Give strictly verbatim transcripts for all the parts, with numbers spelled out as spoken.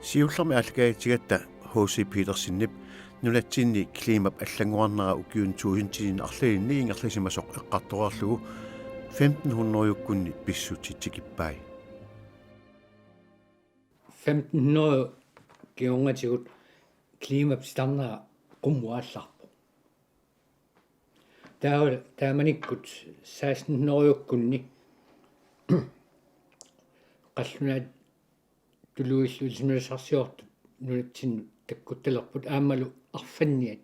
Siullermik aallakaatigatta H C Petersenip nunatsinni klimap allanngorarnera ukiuni tuusintinik arlalinnik ingerlasimasoq eqqartoreerlugu femten hundrede-kkunni pissutsit tikippai. Femten hundrede kingornatigut klimap titarnera qummut aallarpoq. Taava taamanikkut seksten hundrede-kkunni qallunaat tuluillu ilisimasassarsiortut nunatsinnut takkuttalerput aammalu arfanniat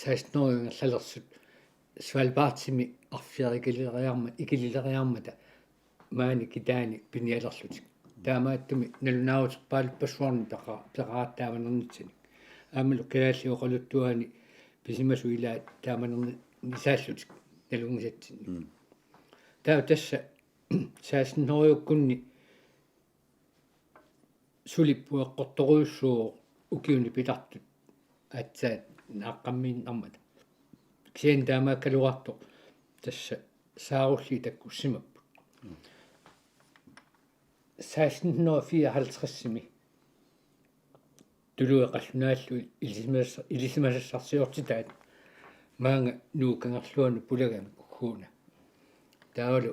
seksten hundrede ingerlalersut Svalbardimi arfineq ikilileriarma-, ikilileriarmata maani kitaani pinialerlutik. Taamaattumik nalunaaruteqarpassuarnik peqa-, peqaratta taamanernissanik. Aammalu kalaallit oqaluttuani pisimasut ilaat taamanernisaallutik nalunngisatsinnik. Mm. Taava tassa seksten hundrede-kkunni suli pueqqortorujussuuvoq ukiuni pitartut aatsaat naaqqammiinnarmata. Kisianni taamaakkaluartoq tassa saarulliit takkussimapput. Seksten hundrede fireoghalvtredsimi tuluit qallunaallu ilisimas-, ilisimasassarsiortitaat maanga Nuup kangerluanut pulagamik ugguuna. Taavalu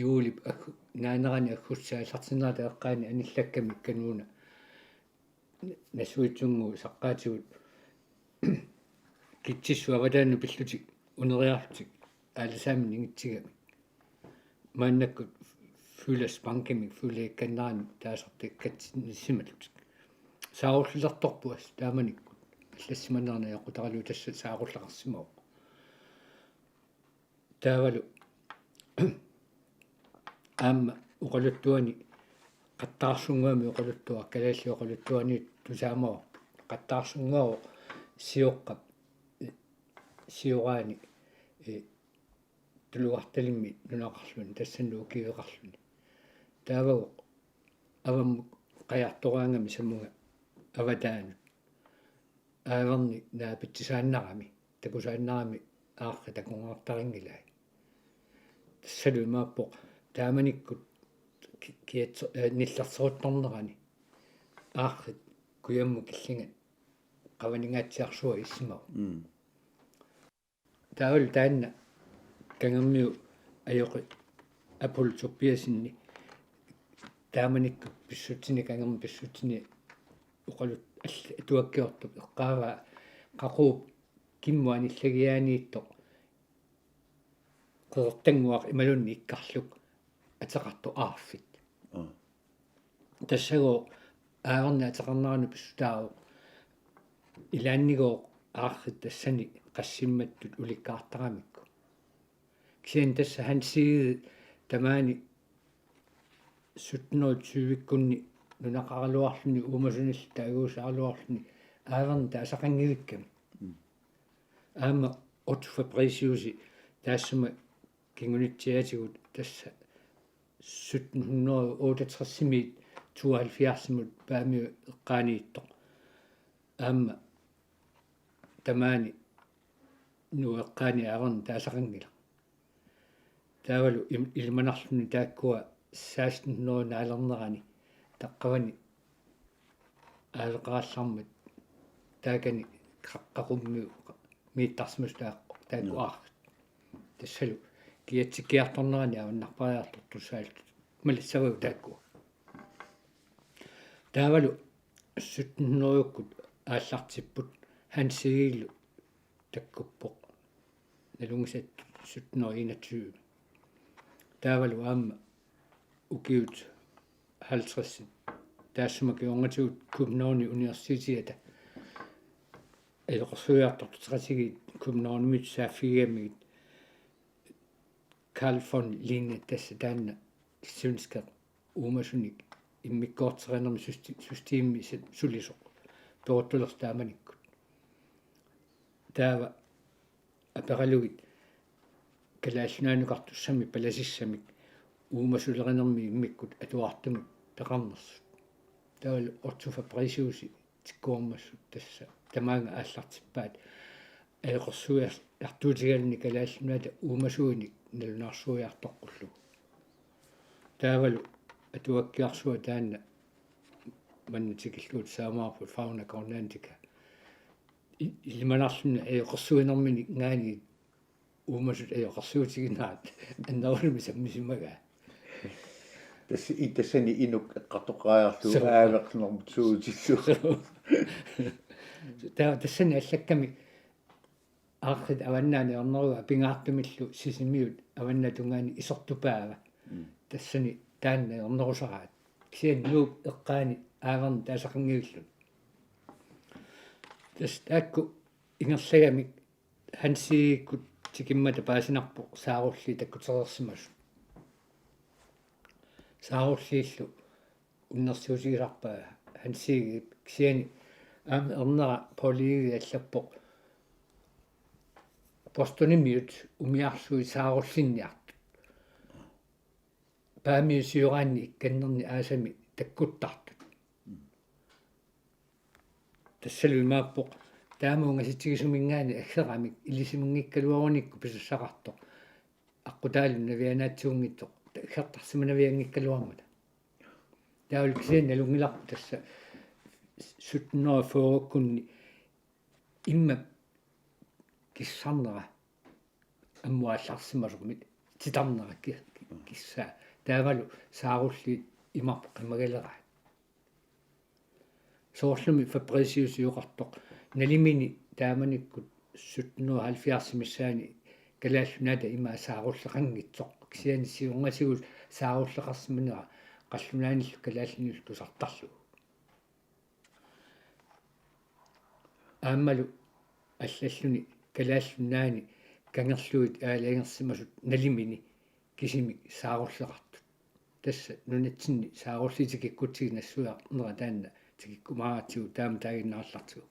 juulip aggu-, naanerani aggustip aallartinnerata eqqaani anillakkamik kanuuna Nassuitsunnguup saqqaatigut Kitsissut avataanut pillutik uneriarlutik aalisaaminut ingitsigamik. Maannakkut Fyldes Bankimik fyldeikkannerani taasartakkatsinnissimilutik. Saarullilertorput assut taamanikkut. Allassimanerani aqqutaralugu tassa saarulleqarsimavoq. Taavalu aamma oqaluttuani Qattaarsunnguamik oqaluttuaq, kalaallit oqaluttuani tusaamavarput. Qattaarsunnguavoq sioqqap, sioraani, eh, tulugartalimmi nunaqarluni, tassani ukiueqarluni. Taavagooq avammut qajartoraangami samunga avataanut. Aavernik naapitsisaannarami, takusaannarami aaqqi takungaartarinngilai. Tassalu imaappoq taamanikkut ki-, kiatse-, eh, nillerteruttornerani aaqqit kujammut killingat qavaningaatsiarsuaq issimavoq. Mm. Taavalu taanna Kangermiu ajoqi Apollo Tobiassenip taamanikkut pissutsini, Kangermi pissutsini oqalut-, all-, atuakkiortup eqqaavaa qaquup kimmut anillagiaaniittoq qeqertannguaq imaluunniit ikkarluk ateqartoq aarfit. Aa. Tassagooq aavernik ateqarneranut pissutaavoq, ilaannigooq aarrit tassani qassimmattut ulikkaartaramikku. Kisianni tassa Hans Egede tamaani sytten hundrede tyve-kkunni nunaqaraluarluni uumasunillu taaguusaaraluarluni aavernik taasaqanngivikkami. Mm. Aamma Otto Fabriciusi taassuma kingunitsiaatigut tassa sytten hundrede otteogtres-imiit tooghalvfjerds-imut Paamiut eqqaaniittoq. Aamma tamaani Nuup eqqaani aavernik taasaqanngilaq. Taavalu im-, ilimanarluni taakkua seksten hundrede naalernerani taqqavani aaveqarallarmat taakani qa-, qaqummiut miittarsimasut taakku, taakku Joo. aarrit. Tassalu kiatsikkiartornerani avannarpariartortussaallutik. Malissavagut taakkua. Taavalu sytten hundrede-kkut aallartipput Hans Egedelu takkuppoq. Nalunngisattut sytten hundrede enogtyve. Taavalu aamma ukiut halvtredsit taassuma kingornatigut Københavnip universitetiata ajoqersuiartortut seqatigiit Københavnimiittut saaffigigamigit Carl von Linné, tassa taanna svenskit uumasunik immikkoortitsinermi syste-, systemi su-, sulisoq, peruttulersoq taamanikkut. Taava aperalugit Kalaallit Nunaannukartussamik palasissamik uumasulerinermik immikkut atuartumik peqarnersut. Taavalu Otto Fabriciusi tikkuarmassuk tassa tamaanga aallartippaat ajoqersuiartuutigaluni Kalaallit Nunaata uumasuinik nalunaarsuiartoqqullugu. Taavalu atuakkiarsuaq taanna manna tikillugu tassaaginnarparput Fauna Grønlandica. I-, ilimanarluni ajoqersuinermininngaanniit uumasut ajoqersuutiginerat annerusumik sammisimagaa. Tassa i-, tassani inuk eqqartoqqaariarlugu. Suu. Aaveqarnermut suutillugu. Taava tassani allakkami aarrit avannaani ajornerugaat pingaartumillu Sisimiut avannaata tungaani isertupaava. Mm. Tassani taanna ajornerusaraat. Kisianni Nuup eqqaani aaverneq taasaqanngivilluni. Tassa taakku ingerlagamik Hansiikkut tikimmata paasinarpoq saarulliit takkutereersimasut. Saarulliillu unnersiutigisarpaa Hansiigip, kisianni aamma ernera Poul Egede allappoq Bostonimiut umiarsuit saarullinniartut. Paamiut sioraanni ikkannerni aasami takkuttartut. Tassalu imaappoq taama ungasitsigisuminngaanniit aggeramik ilisimanngikkaluarunikku pisassaqartoq. Aqqutaalu navianaatsigunngitsoq aggertarsimanavianngikkaluarmata. Taavalu kisianni nalunngilarput tassa sytten hundrede fyrrekkunni immap kissarnera ammut aallarsimasumik titarnera ki-, ki-, kissaa. Taavalu saarulliit imarput qimagaleraat. Soorlumi Fabriciusi oqartoq nalimini taamanikkut sytten hundrede halvfjerds missaani Kalaallit Nunaata ima saarulleqanngitsoq. Kisianni siornatigut saarulleqarsimanera qallunaanillu kalaallinillu tusartarlugu. Aammalu allalluni Kalaallit Nunaanni kangerlugit aalajangersimasut nalimini kisimik saarulleqartut. Tassa nunatsinni saarulliit tikikkutsigit nassuiarnera taanna tikikkumaaratsigu taama taaginnarallartigu.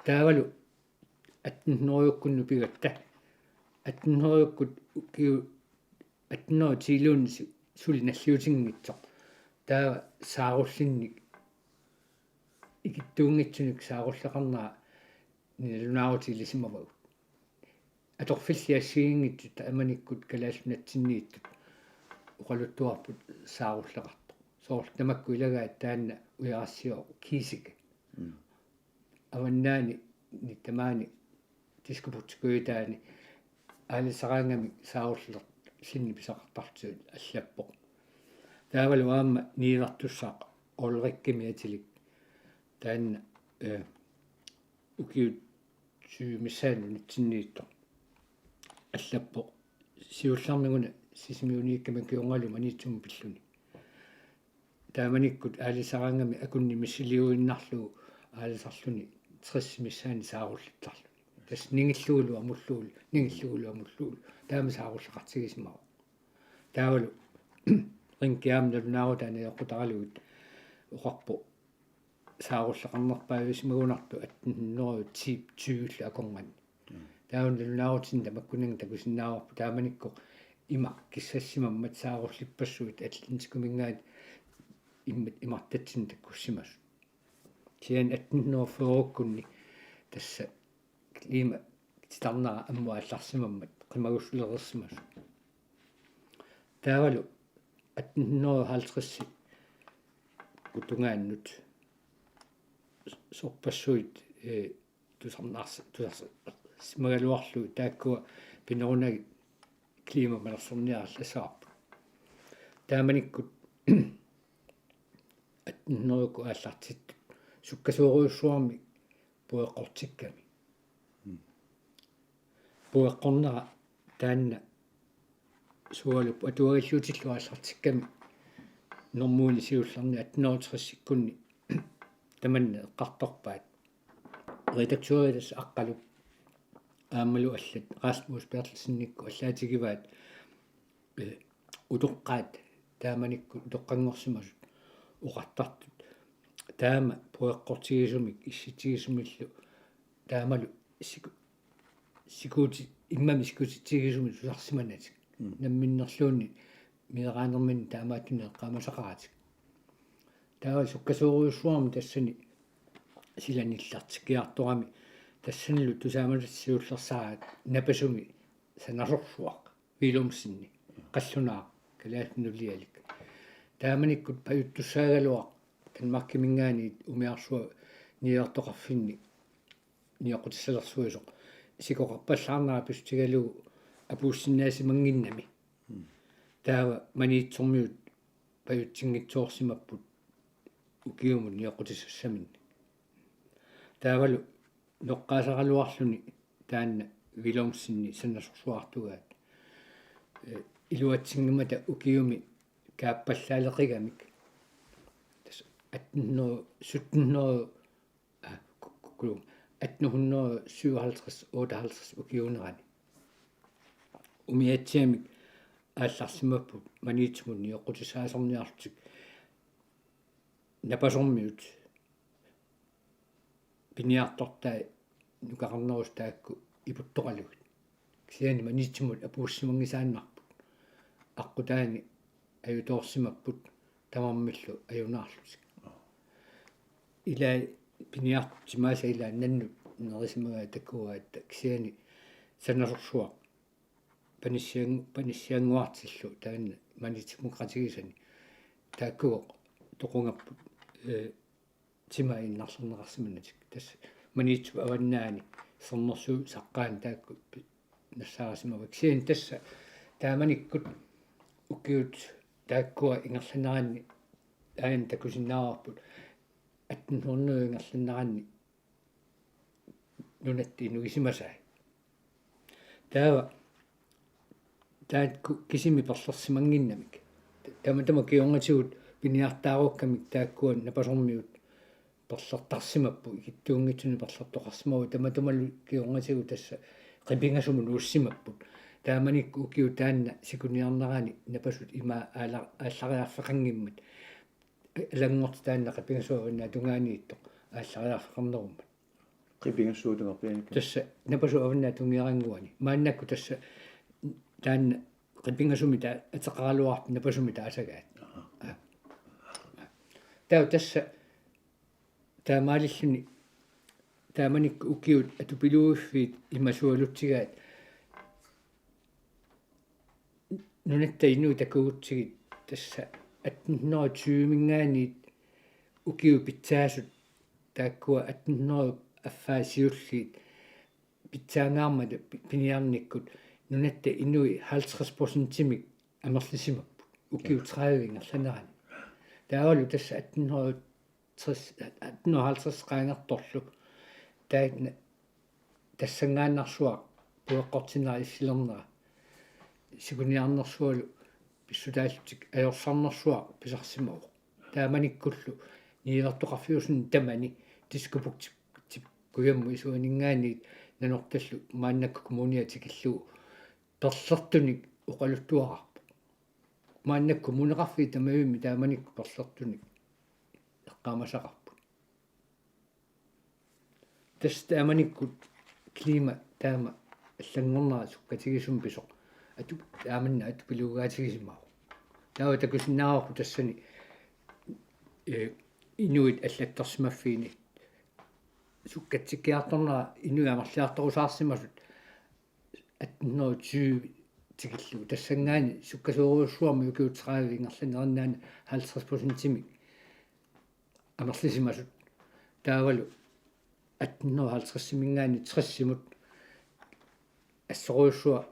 Taavalu atten hundredekkunni nupigatta. Atten hundredekkut ukiu-, atten hundrede ti-luunniit su-, suli nalliutinngitsoq. Taava saarullinnik ikittuunngitsunik saarulleqarnera nalunaarutit ilisimavagut. Atorfillit assigiinngitsut taamanikkut Kalaallit Nunatsinniittut oqaluttuarput saarulleqartoq. Soorlu tamakku ilagaat taanna Ujarassiooq Giesecke. Mm. Avannaani tamaani Diskobugtip kujataani aalisaraangamik saarullinnik pisaqartartut allappoq. Taavalu aamma niuertussaq Ulrikimik atilik taanna, eh, ukiut tyve missaani nunatsinniittoq allappoq siullermik una Sisimiuniikkami kingornalu Maniitsumi pilluni. Taamanikkut aalisaraangamik akunneq missiliuinnarlugu aalisarluni tres missaani saarullittarluni. Tassa ningillugulu amullugulu, ningillugulu amullugulu. Taama saarulleqartigisimavoq. Taavalu Rinki aamma nalunaarutaa najoqqutaralugit oqarpoq saarulleqarnerpaavisimagunartoq atten hundrede ti tyve-llu akornanni. Mm. Taava nalunaarutinik tamakkuninnga takusinnaavarput taamanikkut imaq kissassimammat saarullippassuit Atlantikuminngaanniit immit imartatsinnut takkussimasut. Kisianni atten hundrede fyrrekkunni tassa klima titarnera ammut aallarsimammat qimagussulereersimasut. Taavalu atten hundrede halvtreds-ikkut tungaannut sorpassuit, eh, tusarnaarsi-, tusarsimagaluarlugit taakkua pinerunagit klima malersorniarallassavarput. Taamanikkut atten hundredekkut aallartittut sukkasoorujussuarmik pueqqortikkami. Mm. Pueqqornera taanna sualup atuagilluutillu aallartikkami normuini siullerni atten hundrede tres-ikkunni tamanna eqqartorpaat. Redaktøri tassa Aqqalu aammalu allat Rasmus Berthelsennikkut allaatigivaat, eh, utoqqaat taamanikkut utoqqanngorsimasut oqartartut. Taama pueqqortigisumik issitsigisumillu taamalu siku-, sikuuti-, immami sikutitsigisumik tusarsimanatik. Mm. Namminnerluunniit meeraanerminni taamaattunik eqqaamasaqaratik. Taava sukkasoorujussuarmik tassani sila nillertikkiartorami tassanilu tusaamasat siullersaraat Napasumi sanasorsuaq Willumsenip qallunaaq kalaallit nulialik. Taamanikkut pajuttussaagaluaq Danmarkiminngaanniit umiarsuaq niuertoqarfinni nioqqutissalersuisoq sikoqarpallaarnera pissutigalugu apuussinnaasimannginnami. Taava Maniitsormiut pajutsinngitsoorsimapput ukiumut nioqqutissassaminnik. Taavalu noqqaasaraluarluni taanna Willumsenip sanasorsuartugaat. Ee, iluatsinngimmat ukiumi kaappallaaleqigamik. Tassa atten hundrede, sytten hundrede, ah, ku-, ku-, ku-, atten hundrede syvoghalvtreds otteoghalvtreds ukiuunerani. Umiatsiamik aallarsimapput Maniitsumut nioqqutissaasorniarlutik Napasormiut piniartortai nukaqarnerusut taakku iputtoqalugit. Kisianni Maniitsumut apuussimanngisaannarput. Aqqutaani ajutoorsimapput tamarmillu ajunaarlutik. Ilai piniartut timaasa ilaa nannut nerisimagaat takuaat, kisianni sanasorsuaq panissian-, panissiannguartillu taanna Maniitsup demokratigisani taakkuuvoq toqungapput, ee, timaa innarlerneqarsimannatik. Tassa Maniitsup avannaani Sermersuup saqqaani taakku pi-, nassaarisimavaat. Kisianni tassa taamanikkut ukiut taakkua ingerlaneranni aajuna takusinnaavarput atten hundrede ingerlaneranni nunatta inuisimasai. Taava taakku kisimi perlersimannginnamik. Tamatuma kingornatigut piniartaarukkamik taakkua Napasormiut perlertarsimapput, ikittuunngitsunik perlertoqarsimavoq, tamatumalu kingornatigut tassa Qipingasumut nuussimapput. Taamanikkut ukiut taanna sikuniarnerani napasut ima aala-, aallariarfeqanngimmat. Alanngortitaanna Qipingasuup avannaa tungaaniittoq aallariarfeqarnerummat. Qipingasuup tungaanut. Tassa napasuup avannaa tungiarannguani. Maannakkut tassa taanna Qipingasumi ta-, ateqaraluarput napasumi taasagaat. Aha. Aa. Taava tassa taamaalilluni taamanikkut ukiut atupiluiffiit imasualutsigaat nunatta inuit takugutsigit tassa atten hundrede tyveminngaanniit ukiut pitsaasut taakkua atten hundrede affaa siulliit pitsaangaarmata pi-, piniarnikkut nunatta inuit halvtreds procentimik amerlisimapput ukiut tredive ingerlanerani. Taavalu tassa atten hundrede tres, atten hundrede halvtreds qaangertorlu taanna tassanngaannarsuaq pueqqortinnera issilernera sikuniarnersualu pissutaallutik ajorsarnersuaq pisarsimavoq. Taamanikkullu niuertoqarfiusuni tamani Diskobuktip, tip kujammut isuaninngaanniit Nanortallu maannakkut kommunia tikillugu perlertunik oqaluttuararpoq. Maannakkut kommuneqarfiit tamavimmi taamanikkut perlertunik eqqaamasaqarput. Tassa taamanikkut klima taama allanngornera sukkatigisumik pisoq. Atu-, taamanna atupiluugaatigisimavoq. Taava takusinnaavarput tassani, ee, inuit allattorsimaffiini sukkatsikkiartornera inuit amerliartorusaarsimasut atten hundrede tyve tikillugu. Tassanngaanniit sukkasoorujussuarmik ukiut tredive ingerlanerinnaanni halvtreds procentimik amerlisimasut. Taavalu atten hundrede halvtredsiminngaanniit tresimut assorujussuaq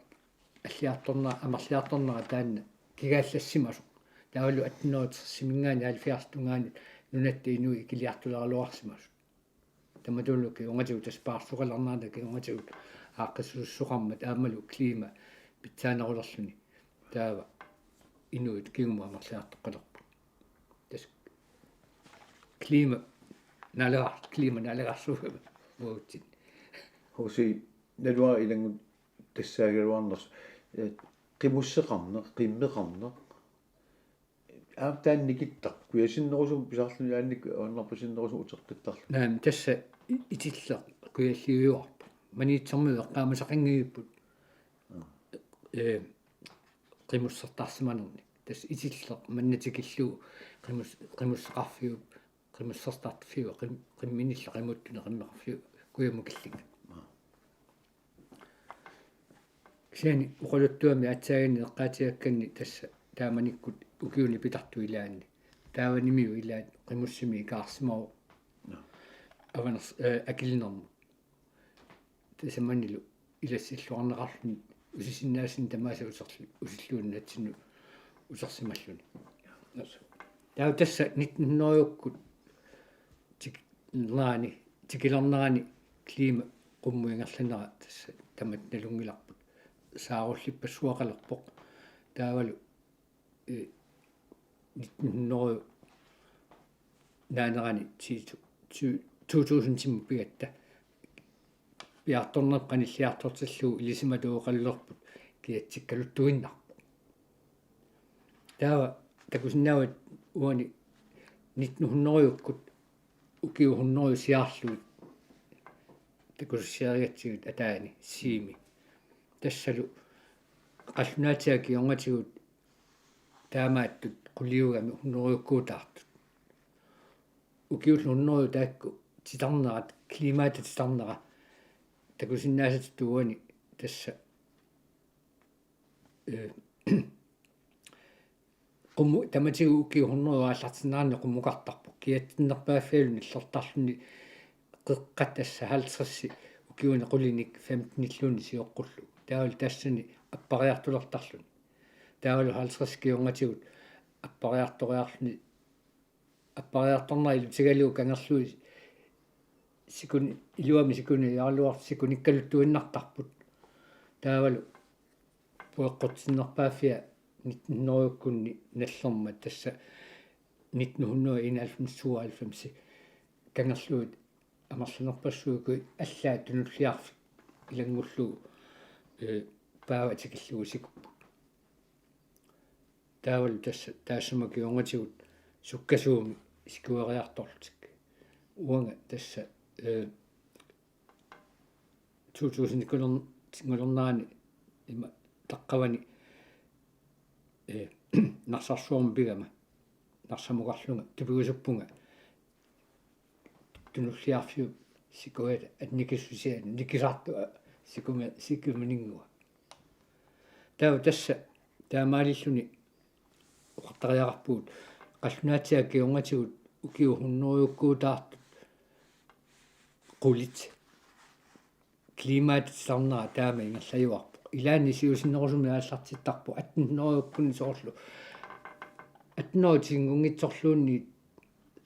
alliartornera, amerliartornera taanna kigaallassimasoq. Taavalu atten hundrede tresiminngaanniit halvfjerdsip tungaanut nunatta inuit ikiliartuleraluarsimasut. Tamatullu kingornatigut tassa paarsukalernerata kingornatigut aaqqissuussuseqarmat aammalu klima pitsaanerulerluni. Taava inuit kingumut amerliartoqqalerput. Tassa klima naaleqar-, klima naaleqarsuugami uatsinnut. Husi naluara ilanngut tassaagaluarnersoq. Ee, qimusseqarneq, qimmeqarneq. Aap, taanna nikittaq. Kujasinnerusumik pisarluni aamma avannarpasinnerusumik utertittarluni. Naamik, tassa i-, itilleq kujalliujuarpoq. Maniitsormiut eqqaamasaqanngivipput. Aa. Ee, qimussertarsimanernik. Tassa itilleq manna tikillugu qimus-, qimusseqarfiup, qimussertarfiup, qim-, qimminillu qimuttuni qimmeqarfiup kujammut killinga. Aa. Kisianni oqaluttuami aatsaannguaq eqqaatigakkanni tassa taamanikkut ukiuni pitartut ilaanni Taavanimiu ilaat qimussimik ikaarsimavoq. Avaners-, eh, akilinermut. Tasamanilu ilassilluarneqarluni usisinnaasani tamaasa userlu-, usilluunnatsinnut usersimalluni. Taava tassa nitten hundrede-kkut tik-, -nerani, tikilernerani klima qummut ingerlanera tassa tamatta nalunngilarput. Saarullipassuaqalerpoq. Taavalu, eh, nitten hundrede naanerani ti tu-, tu-, to tusindimut pigatta piartorneq qanilliartortillugu ilisimatuuqalerput kiatsikkaluttuinnarpoq. Taava takusinnaavat uani nitten hundrede-kkut ukiut hundrede siarlugit takusassiarigatsigit ataani Siimi. Tassalu qallunaatiga kingornatigut taamaattut quliugami hundrede-kkuutaartut. Ukiullu hundrede taakku titarnerat, klimaata titarnera, takusinnaasatut uani tassa, eh, qumu-, tamatigut ukiut hundrede aallartinneranni qummukartarpoq. Kiatsinnerpaaffialu nillertarluni qeqqat tassa halvtredsit ukiuni qulinik femtenilluunniit sioqqullugu. Taavalu tassani appariartulertarluni. Taavalu halvtredsit kingornatigut appariartoriarluni, appariartornera ilutigalugu kangerlui sikun-, iluamik sikuniaraluartut sikunikkaluttuinnartarput. Taavalu pueqqutsinnerpaaffia nitten hundrede-kkunni nallermat tassa nitten hundrede enoghalvfems tooghalvfems kangerluit amerlanerpassuit allaat tunulliarfik ilanngullugu, eh, paava tikillugu sikupput. Taavalu tassa taassuma kingornatigut sukkasuumik sikueriartorlutik. Uanga tassa, eh, to tusind-ikkut-, -nngulernerani ima taqqavani, eh, Narsarsuarmi pigama, Narsamukarlunga, tupigusuppunga tunulliarfiup sikuata annikissusia nikisartua sikumi-, sikumininngua. Taava tassa taamaalilluni oqartariaqarpugut qallunaatiga kingornatigut ukiut hundrede-kkuutaartut qulit klimaata titarnera taama ingerlajuarpoq. Ilaanni siusinnerusumik aallartittarpoq atten hundrede-kkunni soorlu. Atten hundrede tikingunngitsorluunniit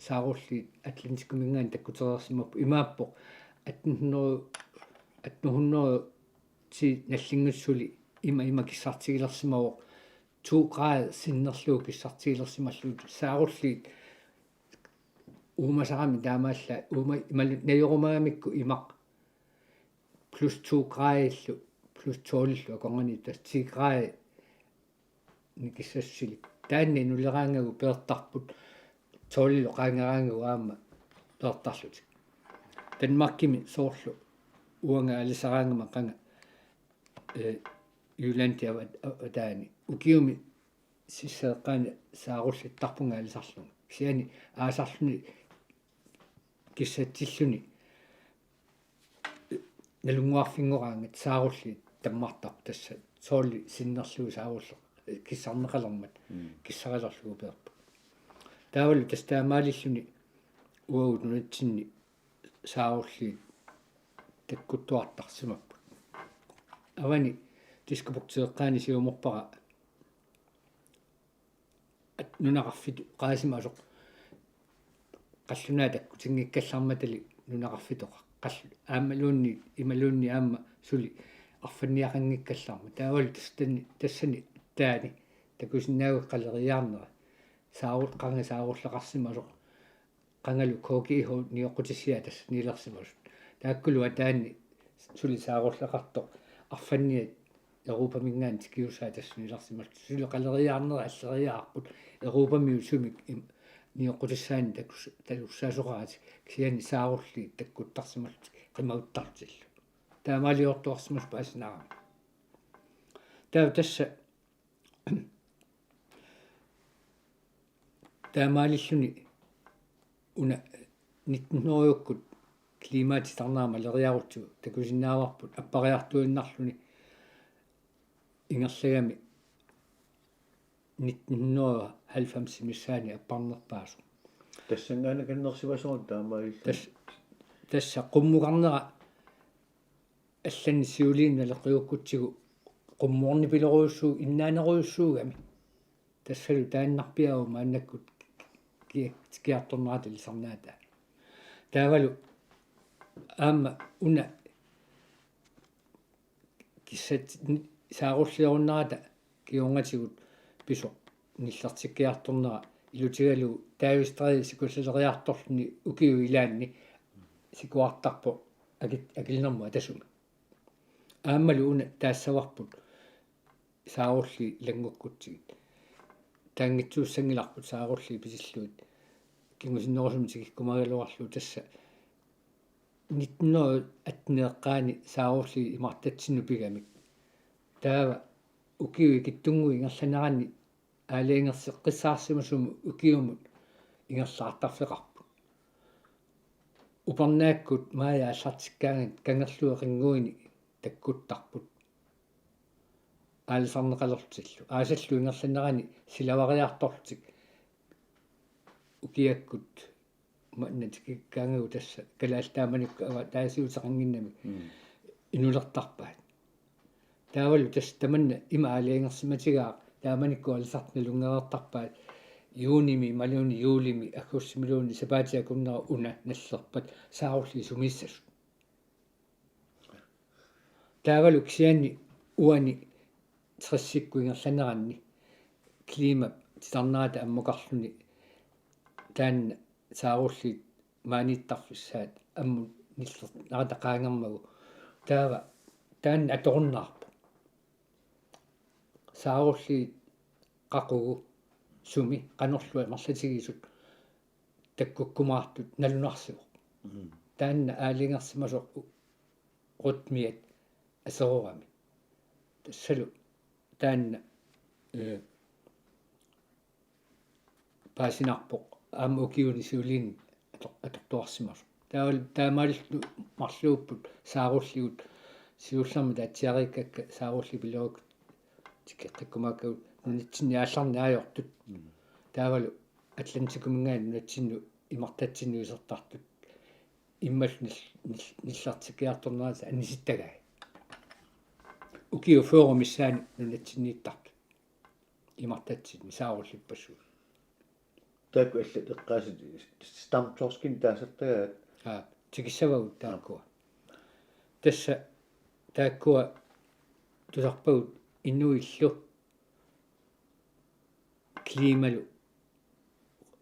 saarulliit Atlantikuminngaanniit takkutereersimapput, imaappoq atten hundrede, atten hundrede ti nallinngusuli ima, ima kissartigilersimavoq to grader sinnerlugu kissartigilersimallugu saarulliit uumasarami taamaallaat uuma-, imalu-, najorumagamikku imaq plus to graderillu plus tolvillu akornanni tassa ti grader nikissassusilik. Taanna inuleraangagu peertarput tolvilu qaangeraangagu aamma peertarlutik. Danmarkimi soorlu uanga aalisaraangama qanga, eh, Jyllandip avat-, avataani ukiumi sisseeqqaani saarullittarpunga aalisarlunga. Kisianni aalisarluni kissatsilluni nalunnguarfinngoraangat saarulliit tammartarput tassa tolvi sinnerlugu saarulleq kissarneqalermat. Mm. Kissarilerlugu peerput. Taavalu tassa taamaalilluni uagut nunatsinni saarulliit takkuttuartarsimapput. Avani Diskobugteqqaani siumorpara at-, nunaqarfiit oqaasimasoq qallunaat takkutinngikkallarmatali nunaqarfitoqaq. Qall-, aammaluunniit, imaluunniit aamma suli arfanniaqanngikkallarmat. Taavalu tassani, tassani taani takusinnaavugut qaleriiaarnera. Saarut-, qanga saarulleqarsimasoq. Qangalu K G H nioqqutissiaa tassaniilersimasut. Taakkulu ataanni suli saarulleqartoq arfanniat Europaminngaanniit tikiussaat tassaniilersimasut. Suli qaleriiaarnera alleriiaarput Europamiut sumik im-, nioqqutissaannik takus-, takussaasoqaratik kisianni saarulliit takkuttarsimallutik qimaguttarlutillu. Taamaaliortuarsimasut paasinaarami. Taava tassa taamaalilluni una nitten hundrede-kkut klimaata titarnera maleriarutsigu takusinnaavarput appariartuinnarluni ingerlagami nitten hundrede og halvfems missaani apparnerpaasoq. Tassanngaanniit kannersivasoq taamaalilluni. Tassa, tassa qummukarnera allanni siuliini naleqqiukkutsigu qummukarnipilorujussuuvoq innaanerujussuugami. Tassalu taannarpiaavoq maannakkut ki-, kiartornerata ilisarnaataa. Taavalu aamma una kissat ni-, saarulliorunnerata kingornatigut pisoq nillertikkiartornera ilutigalugu Davidstræde sikuleriartorluni ukiup ilaani sikuartarpoq akit-, akilernermut atasumi. Aammalu una taassavarput saarulliit ilanngukkutsigit. Taanngitsuussanngilarput saarulliit pisillugit. Kingusinnerusumik tikikkumagaluarlugu tassa nitten hundrede atten eqqaani saarulliit imartatsinnut pigamik. Taava ukiut ikittunnguit ingerlaneranni aalajangerseqqissaarsimasumut ukiumut ingerlaartarfeqarput. Upernaakkut maajip aallartikkaangat kangerluit qinnguini takkuttarput. Aalisarneqalerlutillu. Aasallu ingerlanerani silavariartorlutik ukiakkut manna tikikkaangagu tassa kalaallit taamanikkut avataasiuteqannginnamik Mm. inulertarpaat. Taavalu tassa tamanna ima aalajangersimatigaaq taamanikkut alisartut nalunngereertarpaat juunimi imaluunniit juulimi aggustimiluunniit sapaatip akunnera una nallerpat saarulliit sumiissasut. Taavalu kisianni uani tressikkut ingerlaneranni klima titarnerata ammukarluni taanna saarulliit maaniittarfissaat ammut nillernerata qaangermagu. Taava taanna atorunnaarpoq. Saarulliit qaqugu sumi qanorlu amerlatigisut takkukkumaartut nalunarsivoq. Mm. Taanna aalajangersimasoq u-, rytmiat aserorami. Tassalu taanna, eh, paasinarpoq aamma ukiuni siuliini ator-, atortuarsimasoq. Taavalu taamaalillutik marluupput saarulligut siullermik taatsiariikkakka saarulliit pilerukkut tikeqqikkumaakkagut nunatsinni aallarneq ajortut. Mm. Taavalu Atlantikuminngaanniit nunatsinnut imartatsinnut isertartut. Immallu nil-, nil-, nillertikkiartornerata anisittagai. Ukiut fyrre missaani nunatsinniittartut. Imartatsinni saarullippassuit. Taakku allat eqqaasat stamtorskinit taasartagaat. Aa, tikissavagut taakkua. Tassa taakkua tusarpagut inuillu klimalu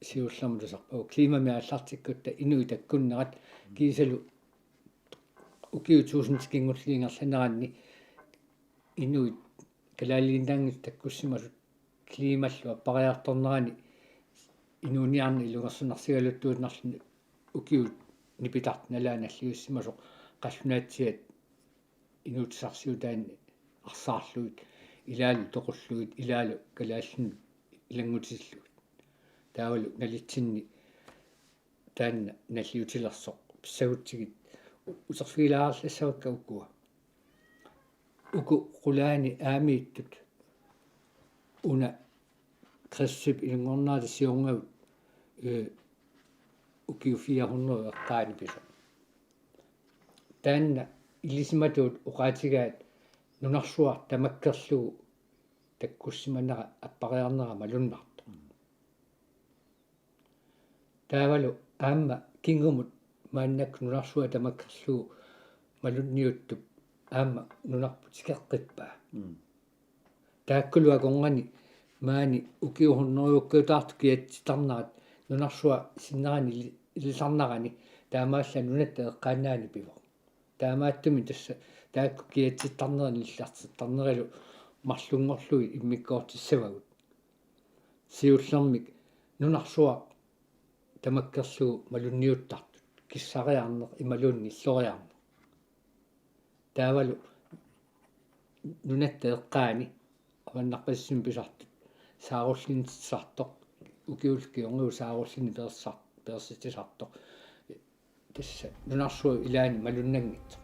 siullermik tusarpagut. Klimamik aallartikkutta inuit takkunnerat kiisalu ukiut tuusintit kingulliit ingerlaneranni inuit kalaaliinnaanngitsut takkussimasut klimallu appariartornerani inuuniarneq ilungersunarsigaluttuinnarluni ukiut nipitartut nalaat nalliussimasoq qallunaatsiaat inuutissarsiutaanni arsaarlugit ilaalu toqullugit ilaalu kalaallinut ilanngutillugit. Taavalu nalitsinni taanna nalliutilersoq pissagutsigit u-, uterfigilaaralissavakka ukua. Uku qulaani aamiittut una kredsløbip inunngornerata siornagit, eh, ukiut fire hundrede eqqaani pisoq. Taanna ilisimatuut oqaatigaat nunarsuaq tamakkerlugu takkussimanera appariarnera malunnartoq. Taavalu aamma kingumut maannakkut nunarsuaq tamakkerlugu malunniuttup aamma nunarput tikeqqippaa. Mm. Taakkulu akornanni maani ukiut hundredeukkiutaartut kiatsittarnerat nunarsuaq sinnerani ili-, ilisarnerani taamaallaat nunatta eqqaannaani pivoq. Taamaattumik tassa taakku kiatsittarnerit nillertittarnerilu marlunngorlugit immikkoortissavagut. Siullermik nunarsuaq tamakkerlugu malunniuttartut, kissariarneq imaluunniit nilloriarneq. Taavalu nunatta eqqaani avannarpassisumik pisartut saarullinniitsisartoq, ukiullu kingornagut saarullinneq peersar-, peersitsisartoq. Tassa nunarsuaq ilaanni malunnanngitsoq.